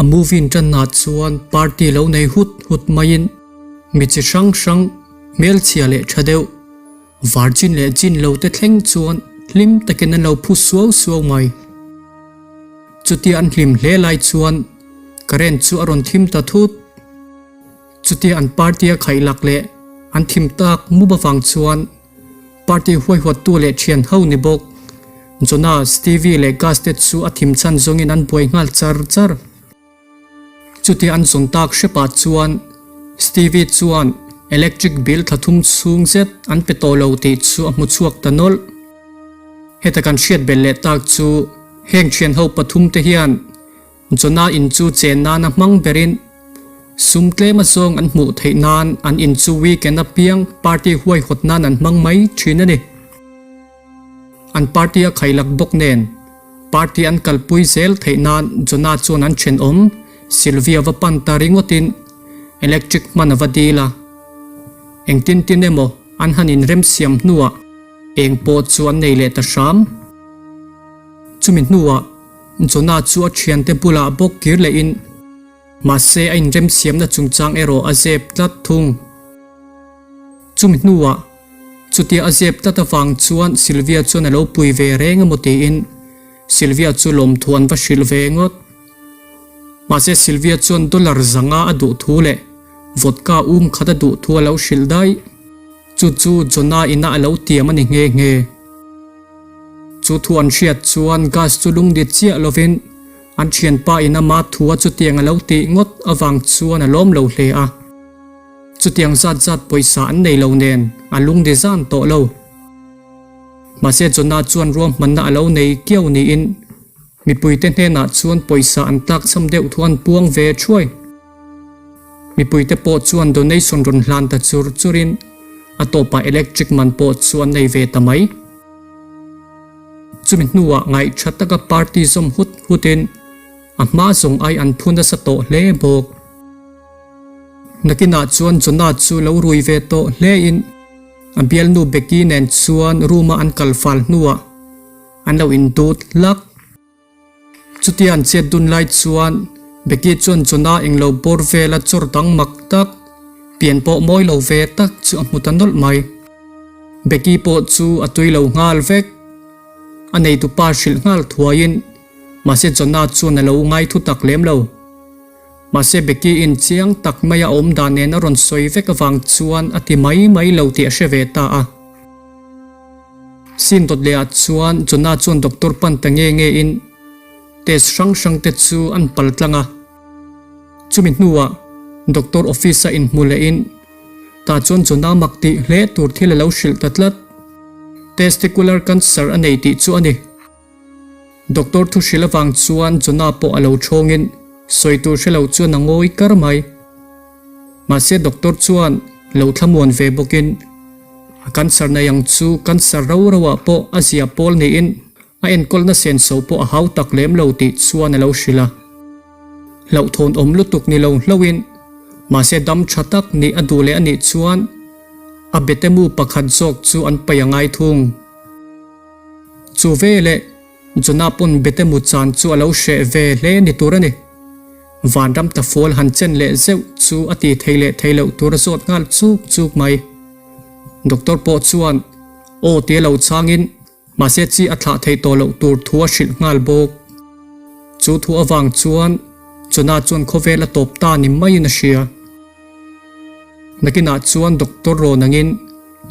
A movie in ṭan ah chuan party lo nei hut hut maiin mi chi hrang hrang hmelchhia leh ṭha deuh virgin leh gin lo te thleng chuan hlim takin an lo phu suau suau mai. Chutia an hlim hle lai chuan current chu a rawn thim ta thut. Chutia an party a khaih lak leh an thim tak mup avang chuan party huaihawttu leh thian ho ni bawk Jonas, Stevie leh Gus te chu a thim chhan zawngin an buai nghal char char. Chutia an zawn tak hrepah chuan Stevie chuan electric bill thla thum chhung zet an pe tawh lo tih chu a hmu chhuak ta nawlh. Heta kan hriat belh leh tak chu heng thian ho pathum te hian Jonah in chu chen nana hmang berin sum tlem a zawng an hmuh theih nan an in chu weekend a piang party huaihawt nan an hmang mai thin a ni. An party a khailak bawk nen party an kalpui zel theih nan Jonah chuan an thenawm Sylvia va pan ta ringawtin electric hman a va dil a. Engtin tin emaw an han inremsiam hnuah eng pawh chu an nei leh ta hram. Chumi hnuah Jonah chu a thiante bulah bawk kir lehin mahse a inremsiamna chungchang erawh a zep tlat thung. Chumi hnuah chutia a zep tlat avang chuan Sylvia chuan a lo pui ve reng emaw tiin Sylvia chu lawmthu an va hrilh ve ngawt. Mahse Sylvia chuan dollar zanga a duh thu leh vodka um khat a duh thu a lo hrilh daih. Chu chu Jonah ina a lo tiam a ni nghe nghe. Chu thu an hriat chuan gas chu lungdi chiah lovin an thianpa in ama thua chutiang a lo tih ngawt avang chuan a lawm lo hle a. Chutiang zat zat pawisa an nei lo nen a lungdi zan tawh lo. Mahse Jonah chuan ruahmanna a lo nei kiau niin mipuite hnenah chuan pawisa an tlakchham deuh thu an puang ve thuai. Mipuite pawh chuan donation rawn hlan ta chur churin a tawpah electric man pawh chu an nei ve ta mai. Chumi hnuah ngaihṭha taka party zawm hut hutin a hma zawng ai an phu nasa tawh hle bawk. Nakinah chuan Jonah chu lo rui ve tawh hlein a bialnu Becky nen chuan room-a an kal fal hnuah an lo indut hlak. Chutia an chet dun lai chuan Becky chuan Jonah englo bawr vela chawr dang mak tak, pian pawh mawi lo ve tak chu a hmu ta nawlh mai. Becky pawh chu a tui lo nghal vek. A neitupa hrilh nghal thuaiin mahse Jonah chuan a lo ngai thu tak lem lo. Mahse Becky in chiang tak maia a awm dan nen a rawn sawi vek avang chuan a ti mai mai lo tih a hre ve ta a. Sin dawt leh ah chuan Jonah chuan doctor pan ta nge nge in test hrang hrang te chu an pal tlang a. Chumi hnuah doctor office a inhmu leh in tah chuan Jonah mak tih hle tur thil a lo hrilh ta tlat. Testicular cancer a nei tih chu a ni. Doctor thu hrilh avang chuan Jonah pawh a lo thawng in sawi tur hre lo chuan a ngawi kar mai. Mahse doctor chuan lo thlamuan ve bawk in a cancer nei ang chu cancer ro ro ah pawh a zia pawl niin a enkawlna senso pawh a hau tak lem lo tih chuan a lo hrilh a. Hlauhthawn awm lutuk ni lo hlo in mahse dam tha tak nih a duh leh a nih chuan a betemu pakhat zawk chu an paih a ngai thung. Chu veleh Jonah pawn betemu chan chu a lo hreh ve hle ni tur a ni. Vanram tafual han chen leh zeuh chu a ti thei leh thei loh tur a zawt nghal chuk chuk mai. Doctor pawh chuan aw tia lo chhangin mahse chi a thlah theih tawh loh tur thu a hrilh nghal bawk. Chu thu avang chuan Jonah chuan khawvel a tawp ta ni maiin a hria. Nakinah chuan doctor rawn angin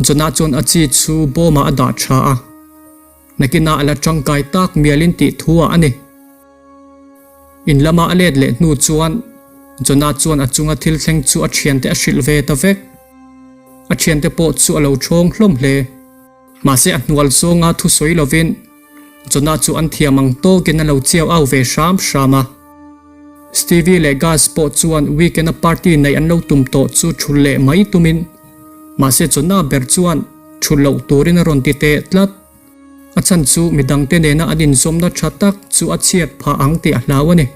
Jonah chuan a chi chu bawmah a dah tha a, nakinah a la tangkai tak mialin tih thu ah a ni. In lama a let leh hnu chuan Jonah chuan a chunga thil thleng chu a thiante a hrilh ve ta vek. A thiante pawh chu a lo thawng hlawm hle. Mahse a hnual zawnga thu sawi lovin Jonah chu an thiam ang tawkin a lo chiau au ve hram hram a. Stevie leh Gus pawh chuan weekend a party neih an lo tum tawh chu thul leh mai tumin mahse Jonah ber chuan thul loh turin a rawn ti teh tlat. A chhan chu midangte nena an inzawmna tha tak chu a chhiat phah ang tih a hlau a ni.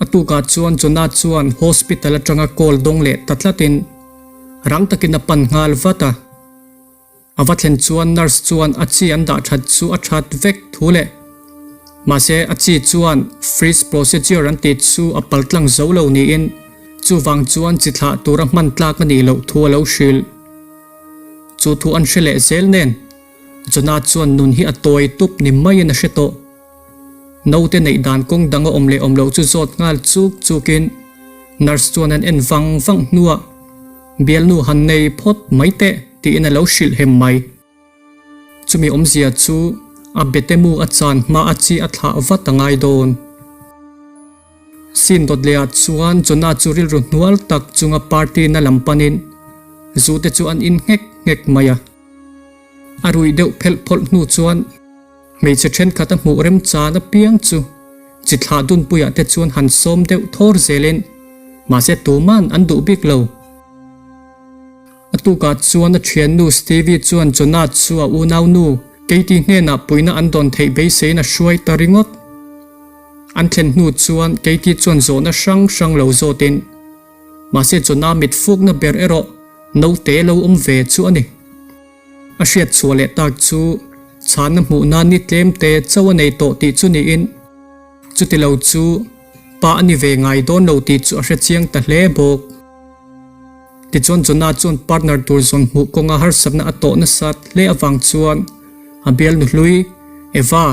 A tukah chuan Jonah chuan hospital atanga call dawng leh ta tlatin rang takin a pan nghal vat a. A va thlen chuan nurse chuan a chi an dah that chu a that vek thu leh. Mahse, a chi chuan freeze procedure an tih chu a paltlang zo lo niin chuvang chuan chi thlah tura hman tlak a nih loh thu a lo hrilh. Chu thu an hre leh zel nen Jonah chuan nun hi a tawi tup ni maiin a hre tawh. Naute neih dan kawng dang a awm leh awm loh chu zawt nghal chuk chukin nurse chuan an en vang vang hnuah bialnu han nei phawt mai teh tiin a lo hrilh hem mai. Chumi awmzia chu a bete mu a chan hma a chi a thlah vat a ngai dawn. Sin dawt lehah chuan Jonah chu rilru hnual tak chunga party na lam panin zu te chu an in nghek nghek mai a. A ruih deuh phelh phawlh hnu chuan hmeichhe thenkhat a hmuh remchan apiang chu chi thlah dunpuiah te chuan han sawm deuh thawr zelin mahse tuman an duh bik lo. A tukah chuan a thiannu Stevie chuan Jonah chu a unaunu Katie hnenah puihna an dawn theih beiseiin a hruai ta ringawt. An thlen hnu chuan Katie chuan zawhna hrang hrang lo zawtin mahse Jonah mit fukna ber erawh naute lo awm ve chu a ni. A hriat chhuah leh tak chu chhanna hmuh nan ni tlem te chauh a nei tawh tih chu niin chuti lo chu pa a ni ve ngai dawn lo tih chu a hre chiang ta hle bawk. Tichuan Jonah chuan partner tur zawn hmuh kawnga harsatna a tawh nasat hle avang chuan a bialnu hlui Eva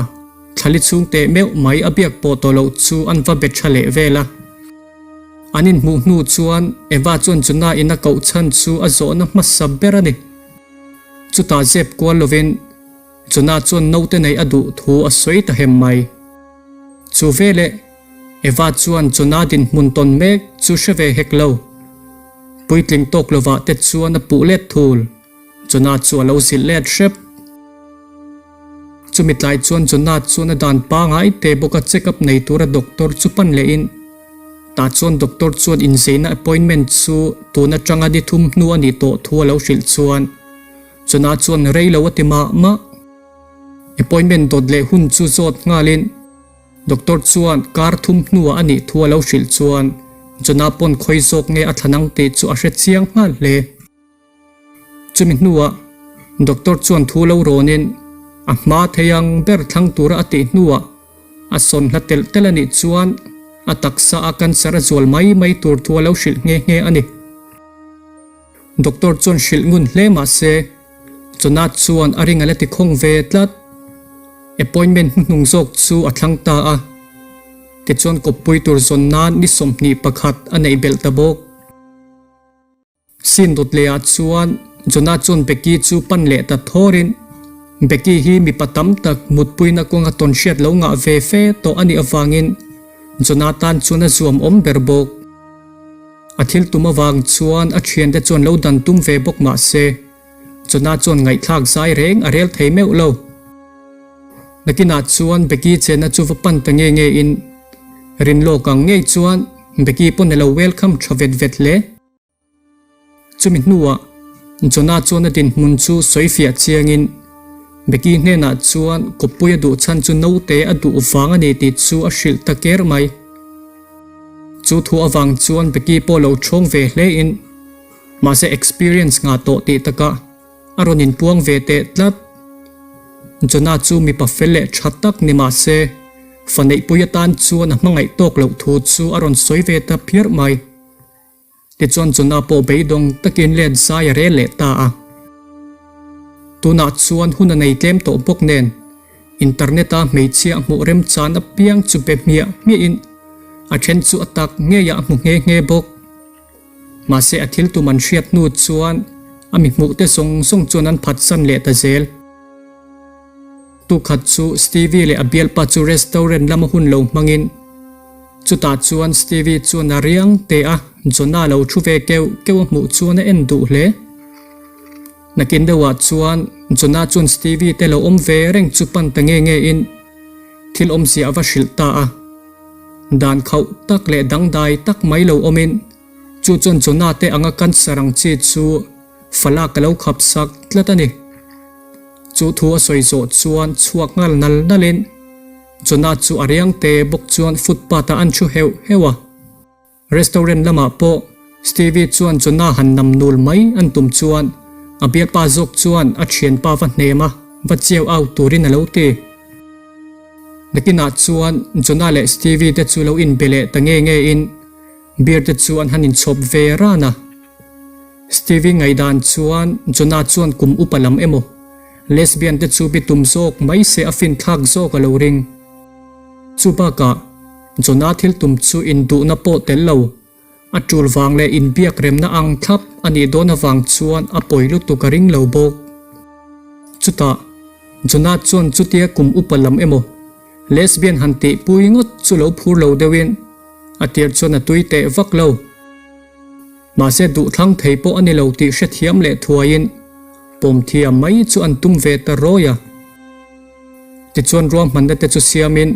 thlali chhung teh meuh mai a biak pawh tawh loh chu an va be tha leh vel a. An inhmuh hnu chuan Eva chuan Jonah in a koh chhan chu a zawhna hmasa ber a ni. Chutah zep kual lovin Jonah chuan naute neih a duh thu a sawi ta hem mai. Chu veleh Eva chuan Jonah dinhmun tawn mek chu hre ve hek lo. Puitling tawk lovah te chuan a puh let thul. Jonah chu a lo zilh let hrep. Chumi tlai chuan Jonah chuan a dan pangai te bawka check up nei tura doctor chu pan lehin tah chuan doctor chuan inzeina appointment chu tun atanga ni thum hnu a nih tawh thu a lo hrilh chuan Jonah chuan rei lo a ti mah mah. Appointment dawt leh hun chu zawt nghalin Doctor chuan kar thum hnuah a nih thu a lo hrilh chuan Jonah pawn khawi zawk nge a thlanang tih chu a hre chiang nghal hle. Chumi hnuah doctor chuan thu lo rawnin a hma thei ang ber thlang tura a tih hnuah a sawn hla telh telh a nih chuan a taksa a cancer a zual mai mai tur thu a lo hrilh nghe nghe a ni. Doctor chuan hrilh ngun hle mah se Jonah chuan a ring a la ti khawng ve tlat. Appointment hnuhnung zawk chu a thlang ta a, tichuan kawppui tur zawn nan ni 21 a neih belh ta bawk. Sin dawt lehah chuan Jonah chuan Becky chu pan leh ta thawrin, Becky hi mipa tam tak mutpuina kawnga tawn hriat lo ngah ve fe tawh a nih avangin Jonah tan chuan a zuam awm ber bawk. A thil tum avang chuan a thiante chuan lo dan tum ve bawk mah se, Jonah chuan ngaihthlak zai reng a rel thei meuh lo. Nakinah chuan Becky chenna chu va pan ta nge nge in, rinlawk ang ngei chuan Becky pawn a lo welcome tha vet vet hle. Chumi hnuah Jonah chuan a dinhmun chu sawi fiah chiangin Becky hnenah chuan kawppui a duh chhan chu naute a duh vang a ni tih chu a hrilh ta ker mai. Chu thu avang chuan Becky pawh lo chhawng ve hle in mahse experience ngah tawh tih takah a rawn inpuang ve teh tlat. Jonah chu mipa fel leh tha tak ni mahse fa neihpui atan chuan a hmangaih tawk loh thu chu a rawn sawi ve ta phiarh mai. Tichuan Jonah pawh beidawng takin let zai a rel leh ta a. Tunah chuan hun a nei tlem tawh bawk nen internet-a hmeichhia a hmuh remchan apiang chu be hmiah hmiahin a then chu a tak ngeiah a hmu nghe nghe bawk. Mahse a thil tum an hriat hnu chuan a mi hmuhte zawng zawng chuan an phatsan leh ta zel. Tukhat chu Stevie leh a bialpa chu restaurant lama hun lo hmangin chutah chuan Stevie chuan a riang teh a, Jonah lo thu ve keuh keuh a hmuh chuan a en duh hle. Nakin deuhah chuan Jonah chuan Stevie te lo awm ve reng chu pan ta nge nge in thil awmzia a va hrilh ta a. Dan khauh tak leh dangdai tak mai lo awmin chu chuan Jonah te anga cancer ang chi chu falak a lo khap sak tlat a ni. Chu thu a sawi zawh chuan chhuak nghal nal nalin Jonah chu a riang te bawk chuan footpath ah an thu heuh heuh a. Restaurant lamah pawh Stevie chuan Jonah han nam nul mai an tum chuan a bialpa zawk chuan a thianpa va hnem a, va chiau au turin a lo ti. Nakinah chuan Jonah leh Stevie te chu lo inbe leh ta nge nge in beer te chu an han inchhawp ve ran a. Stevie ngaihdan chuan Jonah chuan kum upa lam emaw lesbian te chu bitum zawk mai se a finthlak zawk a lo ring. Chu bakah Jonah thil tum chu induhna pawh tel lo. A tul vang leh inbiak remna ang thlap a nih dawn avang chuan a pawi lutuk a ring lo bawk. Chutah, Jonah chuan chutia kum upa lam emaw lesbian han tihpui ngawt chu lo phur lo deuhin a tir chuan a tui teh vak lo. Mahse duhthlang thei pawh a ni lo tih hrethiam leh thuaiin pawmthiam mai chu an tum ve ta rawi a. Tichuan ruahmanna te chu siamin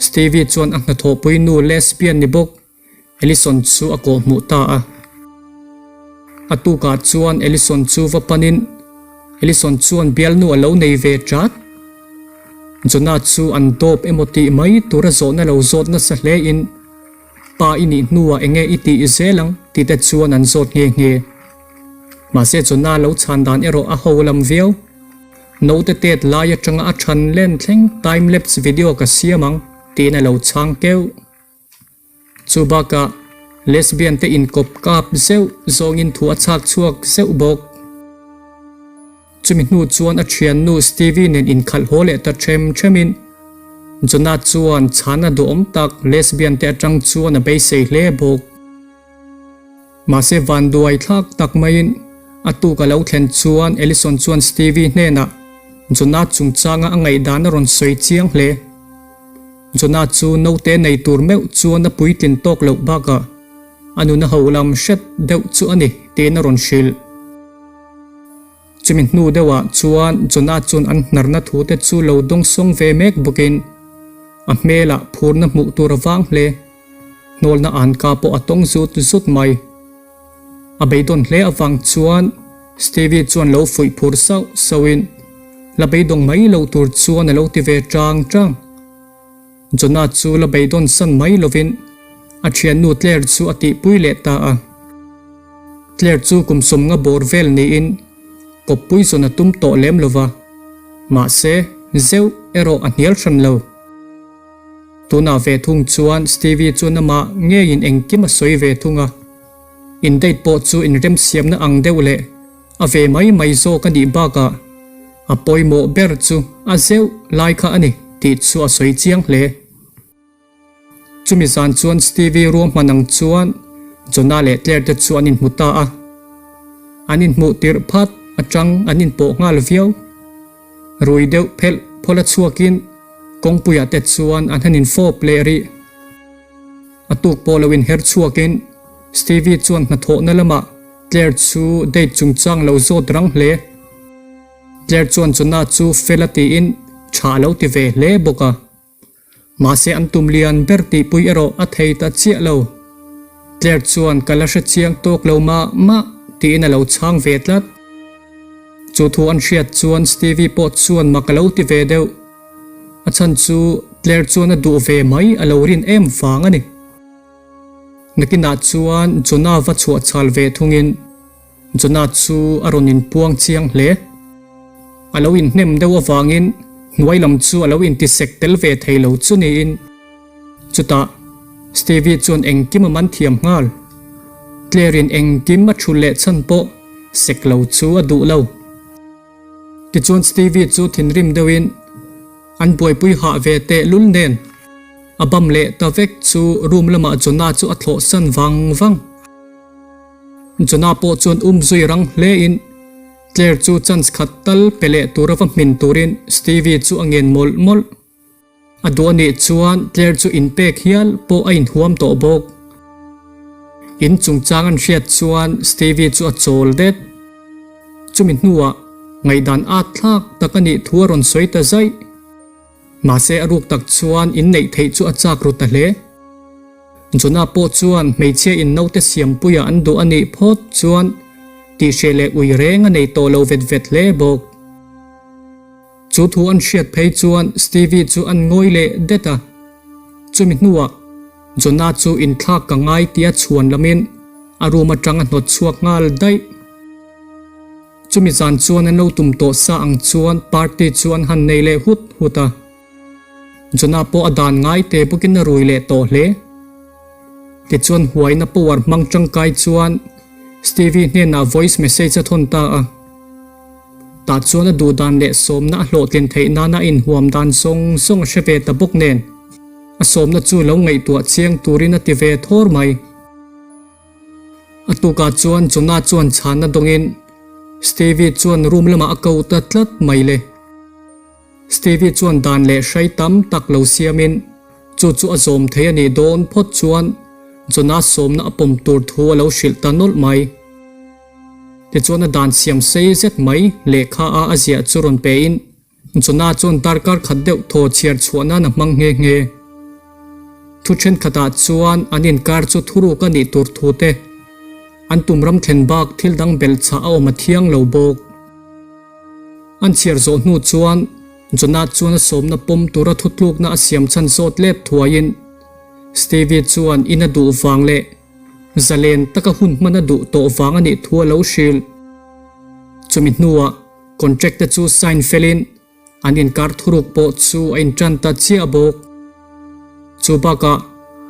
Stevie chuan a hnathawhpui nu lesbian ni bawk Ellison chu a kawhhmuh ta a. A tukah chuan Ellison chu va panin Ellison chuan bialnu a lo nei ve chat. Jonah chu an dawp emaw tih mai tura zawhna lo zawt nasa hle in pa i nih hnuah enge i tih zel ang tih te chuan an zawt nghe nghe. Mahse Jonah lo chhan dan erawh a ho lam viau. Naute tet lai atanga a than len thleng time lapse video ka siam ang tiin a lo chhang keuh. Chu bakah lesbian te inkawp kap zeuh zawngin thu a chhak chhuak zeuh bawk. Chumi hnu chuan a thiannu Stevie nen inkhalh haw leh ta them themin Jonah chuan chhana duhawm tak lesbian te atang chuan a beisei hle bawk. Mahse vanduai thlak tak maiin a tuk a lo thlen chuan Ellison chuan Stevie hnenah Jonah chungchanga a ngaihdan a rawn sawi chiang hle. Jonah chu naute nei tur meuh chuan a puitlin tawk loh bakah a nuna ho lam hret deuh chu a ni tiin a rawn hrilh. Chumi hnu deuhah chuan Jonah chuan an hnarna thute chu lo dawngsawng ve mek bawkin a hmelah phurna hmuh tur a vang hle. Hnawlna anka pawh a tawng zut zut mai. A beidawn hle avang chuan Stevie chuan lo fuih phur sauh sauhin la beidawng mai lo tur chuan a lo ti ve chang chang. Jonah chu la beidawn san mai lovin a thiannu Claire chu a tihpui leh ta a. Claire chu kum sawmnga bawr vel niin kawppui zawn a tum tawh lem lova, mahse zeuh erawh a hnial hran lo. Tunah ve thung chuan Stevie chuan amah ngeiin engkim a sawi ve thung a, in date pawh chu inremsiamna ang deuh leh a ve mai mai zawk a nih bakah a pawimawh ber chu a zeuh lai kha a ni tih chu a sawi chiang hle. Chumi zan chuan Stevie ruahman ang chuan Jonah leh Claire te chu an inhmu ta a, an inhmuh tirh phat atang an inpawh nghal viau. Rui deuh phelh phawlh a chhuakin kawngpuiah te chuan an han infawp leh rih. A tuk pawh lo inher chhuakin Stevie chuan hnathawhna lamah Claire chu date chungchang lo zawt rang hle. Claire chuan Jonah chu fel a tiin tha a lo ti ve hle bawk a. Mahse an tum lian ber tihpui erawh a thei ta chiah lo. Claire chuan ka la hre chiang tawk lo mah mah tiin a lo chhang ve tlat. Chu thu an hriat chuan Stevie pawh chuan mak a lo ti ve deuh. A chhan chu Claire chuan a duh ve mai a lo rin em vang a ni. Nakinah chuan Jonah va chhuah chhal ve thungin Jonah chu a rawn inpuang chiang hle. A lo inhnem deuh avangin hnuai lam chu a lo intisek tel ve thei lo chu niin. Chutah Stevie chuan engkim a man thiam nghal. Claire-in engkim a thul leh chhan pawh sek lo chu a duh lo. Tichuan Stevie chu thinrim deuhin an buaipui hah ve teh lul nen a bam leh ta vek chu room lamah Jonah chu a thlawhsan vang vang. Jonah pawh chuan um zui rang hlein Claire chu chance khat tal pe leh tura va hmin turin Stevie chu a ngen mawlh mawlh. A duh a nih chuan Claire chu inpek hial pawh a inhuam tawh bawk. In chungchang an hriat chuan Stevie chu a chawl det. Chumi hnuah ngaihdan at thlak tak a nih thu a rawn sawi ta zaih. Mahse a ruk tak chuan inneih theih chu a chak ru ta hle. Jonah pawh chuan hmeichhia in naute siampuia an duh a nih phawt chuan tihhreh leh ui reng a nei tawh lo vet vet hle bawk. Chu thu an hriat phei chuan Stevie chu an ngawi leh det a. Chumi hnuah Jonah chu inthlak ka ngai tia chhuan lamin a room atang a hnawt chhuak nghal daih. Chumi zan chuan an lo tum tawh sa ang chuan party chu an han nei leh hut hut a. Jonah pawh a dan ngai te bawkin a rui leh tawh hle. Tichuan huaina power hmang tangkai chuan Stevie hnenah voice message a thawn ta a. Tah chuan a duh dan leh sawmna a hlawhtlin theih nana a inhuam dan zawng zawng a hre ve ta bawk nen, a sawmna chu lo ngaihtuah chiang turin a ti ve thawr mai. A tukah chuan Jonah chuan chhanna dawngin Stevie chuan room lamah a ko ta tlat mai le. Stevie chuan dan leh hrai tam tak lo siamin chu chu a zawm thei a nih dawn phawt chuan Jonah sawmna a pawm tur thu a lo hrilh ta nawlh mai. Tichuan a dan siam sei zet mai lehkha a a ziah chu rawn pein Jonah chuan darkar khat deuh thaw chhiar chhuah nan a hmang nghe nghe. Thu thenkhatah chuan an inkar chu thuruk a nih tur thu te, an tum ram thlen bak thil dang belhchhah a awm a thiang lo bawk. An chhiar zawh hnu chuan Jonah chuan a sawmna pawm tura thutlukna a siam chhan zawt let thuaiin Stevie chuan in a duh vang leh zalen taka hun hman a duh tawh vang a nih thu a lo hrilh. Chumi hnuah contract te chu sign felin an inkar thuruk pawh chu a intan ta chiah bawk. Chu bakah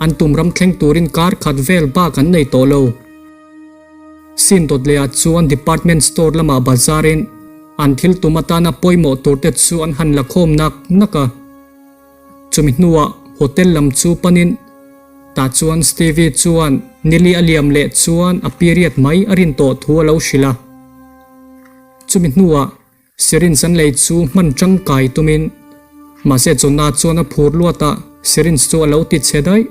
an tum ram thleng turin kar khat vel bak an nei tawh lo. Sin dawt lehah chuan department store lamah bazarin an thil tum atana pawimawh turte chu an han la khawm nak nak a. Chumi hnuah hotel lam chu panin tah chuan Stevie chuan nili a liam leh chuan a period mai a rin tawh thu a lo hrilh a. Chumi hnuah Syringe an lei chu hman tangkai tumin mahse Jonah chuan a phur luat a, syringe chu a lo ti chhe daih.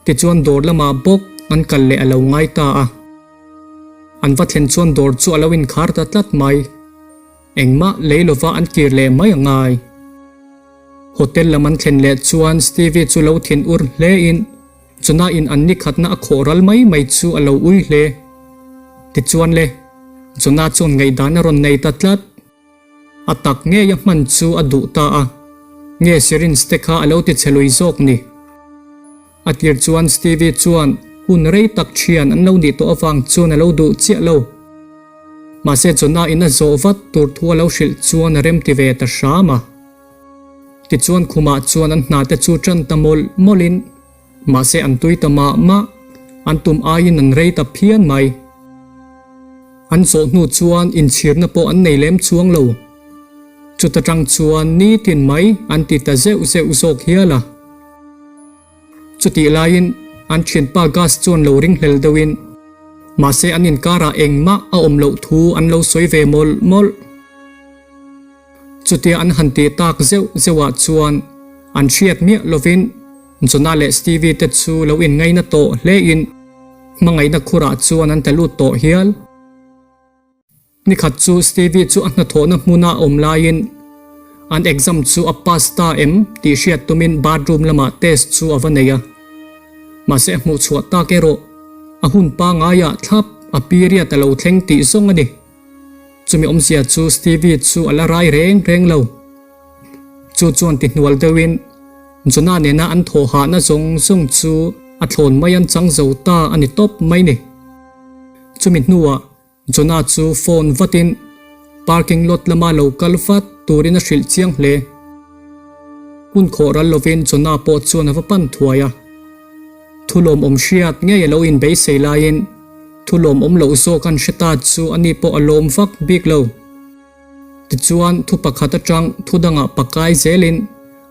Tichuan dawr lamah bawk an kal leh a lo ngai ta a. An va thlen chuan dawr chu a lo inkhar ta tlat mai. Engmah lei lova an kir leh mai a ngai. Hotel lam an thlen leh chuan Stevie chu lo thin ur hle in Jonah in an nikhatna a khawh ral mai mai chu a lo ui hle. Tichuan le, Jonah chuan ngaihdan a rawn nei ta tlat. A tak ngei a hman chu a duh ta a, nge syringe te kha a lo ti chhe lui zawk ni. A tir chuan Stevie chuan hun rei tak thian an lo nih tawh avang chuan a lo duh chiah lo. Mahse Jonah in a zawh vat tur thu a lo hrilh chuan a remti ve ta hram a. Tichuan khumah chuan an hna te chu tan ta mawlh mawlhin mahse an tui ta mah mah, an tum aiin an rei ta phian mai. An zawh hnu chuan inchhirna pawh an nei lem chuang lo. Chuta tang chuan nitin mai an ti ta zeuh zeuh zawk hial a. Chutih laiin an thianpa Gus chuan lo ringhlel deuhin mahse an inkarah engmah a awm loh thu an lo sawi ve mawlh mawlh. Chutia an han tih tak zeuh zeuhah chuan an hriat miah lovin Jonah leh Stevie te chu lo inngaina tawh hlein hmangaihna khurah chuan an tla lut tawh hial. Nikhat chu Stevie chu a hnathawhna hmuna awm laiin an exam chu a pass ta em tih hriat tumin bathroom lamah test chu a va nei a. Mahse a hmuh chhuah tak erawh a hun pangaiah thlap a period a lo thleng tih zawng a ni. Chumi awmzia chu Stevie chu a la rai reng reng lo. Chu chuan ti hnual deuhin Jonah nena an thawh hahna zawng zawng chu a thlawn mai an chang zo ta a ni tawp mai ni. Chumi hnuah Jonah chu phone vatin parking lot lama lo kal vat turin a hrilh chiang hle. Hun khawh ral lovin Jonah pawh chuan a va pan thuai a. Thu lawmawm hriat ngei a lo inbeisei laiin thu lawmawm loh zawk an hre ta chu ani pawh a lawm vak bik lo. Tichuan thu pakhat atang thu dangah pakai zelin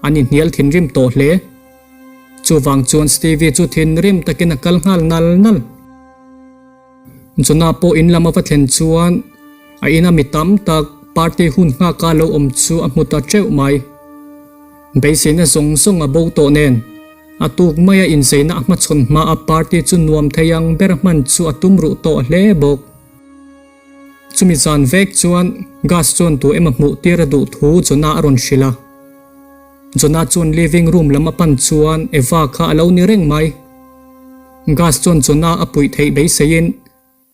an inhnial thinrim tawh hle. Chuvang chuan Stevie chu thinrim takin a kal nghal nal nal. Jonah pawh in lam a va thlen chuan a ina mi tam tak party hun nghaka lo awm chu a hmu ta teuh mai. Beiseina zawng zawng a bo tawh nen a tuk maia inzeina a hmachhawn hmaa party chu nuam thei ang ber hman chu a tum ruh tawh hle bawk. Chumi zan vek chuan Gus chuan tu emaw hmuh tir a duh thu Jonah a rawn hrilh a. Jonah chuan living room lam a pan chuan Eva kha a lo ni reng mai. Gus chuan Jonah a puih theih beiseiin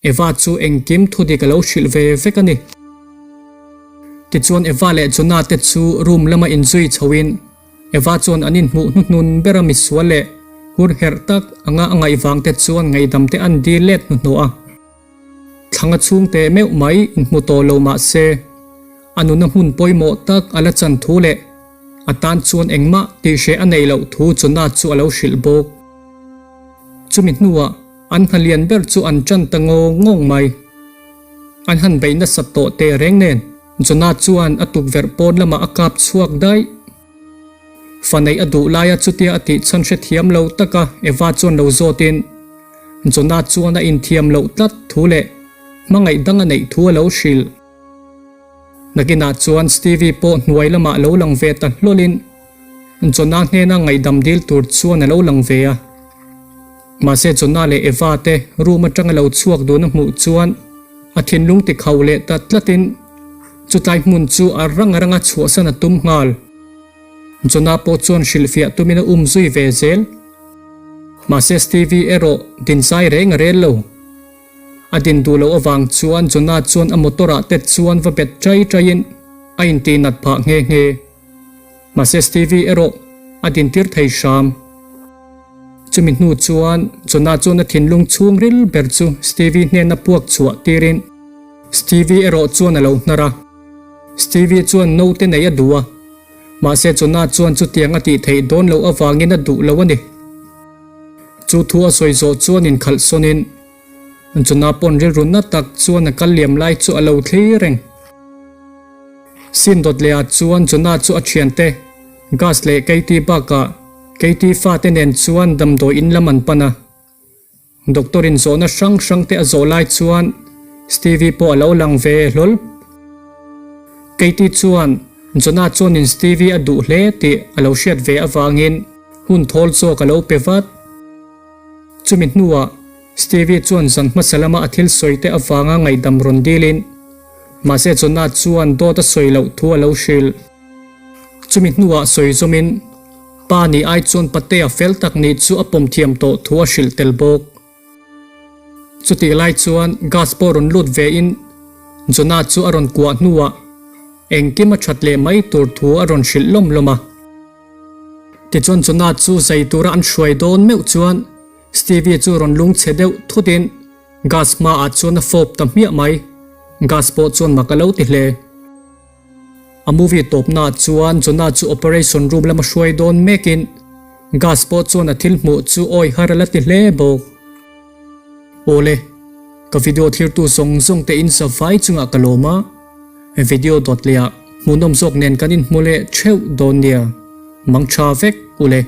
Eva chu engkim thu dik a lo hrilh ve vek a ni. Tichuan Eva leh Jonah te chu room lama inzui chhoin Eva chuan an inhmuh hnuhnun ber a misual leh hur herh tak anga a ngaih vang te chuan ngaihdam te an dil let hnuhnawh a. Thlanga chhungte meuh mai inhmu tawh lo mah se, a nuna hmun pawimawh tak a la chan thu leh. A tan chuan engmah tih hreh a neih loh thu Jonah chu a lo hrilh bawk. Chumi hnuah an hna lian ber chu an ṭan ta ngawng ngawng mai. An han beih nasat tawh teh reng nen Jonah chuan a tukverh pawn lamah a kap chhuak daih. Fa neih a duh laia chutia a tih chhan hrethiam lo taka Eva chuan lo zawtin Jonah chuan a inthiam loh tlat thu leh hmangaih dang a neih thu a lo hrilh. Nakinah chuan Stevie pawh hnuai lamah lo lang ve ta hlawlin Jonah hnena ngaihdam dil tur chuan a lo lang ve a. Mahse Jonah leh Eva te room atanga lo chhuak dun a hmuh chuan a thinlung ti khauh leh ta tlatin chutlai hmun chu a rang ranga chhuahsan a tum nghal. Jonah pawh chuan hrilhfiah tumin a um zui ve zel. Mahse Stevie erawh dinzai reng a rel lo. A din duh loh avang chuan Jonah chuan a motor ah te chuan va bet chai chai in a intih nat phah nghe nghe. Mahse Stevie erawh a din tir thei hram. Chumi hnu chuan Jonah chuan a thinlung chhung ril ber chu Stevie hnena puak chhuah tirin Stevie erawh chuan a lo hnar a. Stevie chuan naute nei a duh a, mahse Jonah chuan chutiang a tih theih dawn loh avangin a duh lo a ni. Chu thu a sawi zawh chuan inkhalh sawnin Jonah pawn rilru na tak chuan a kal liam lai chu a lo thlir reng. Sin dawt leh ah chuan Jonah chu a thiante Gus leh Katie bakah Katie fate nen chuan damdawi in lam an pan a. Doctor in zawhna hrang hrang te a zawh lai chuan Stevie pawh a lo lang ve hlawl. Katie chuan Jonah chuanin Stevie a duh hle tih a lo hriat ve avangin hun thawl zawk a lo pe vat. Chumi hnuah Stevie chuan zan hmasa lama a thil sawi te avanga ngaihdam rawn dilin mahse Jonah chuan dawt a sawi loh thu a lo hrilh. Chumi hnuah sawi zawmin pa nih ai chuan patea fel tak nih chu a pawm thiam tawh thu a hrilh tel bawk. Chutih lai chuan Gus pawh rawn lut ve in Jonah chu a rawn kuah hnuah engkim a that leh mai tur thu a rawn hrilh lawm lawm a. Tichuan Jonah chu zai tura an hruai dawn meuh chuan Stevie chu rawn lung chhe deuh thut in Gus hmaah chuan a fawp ta hmiah mai. Gus pawh chuan mak a lo ti hle. A movie tawpnaah chuan Jonah chu operation room lama hruai dawn mekin Gus pawh chuan a thil hmuh chu awi har a la ti hle bawk. Awle, ka video thlirtu zawng zawng te in zavai chungah ka lawm a, video dawt leh ah hmuhnawm zawk nen kan inhmu leh theuh dawn nia, mang tha vek ule.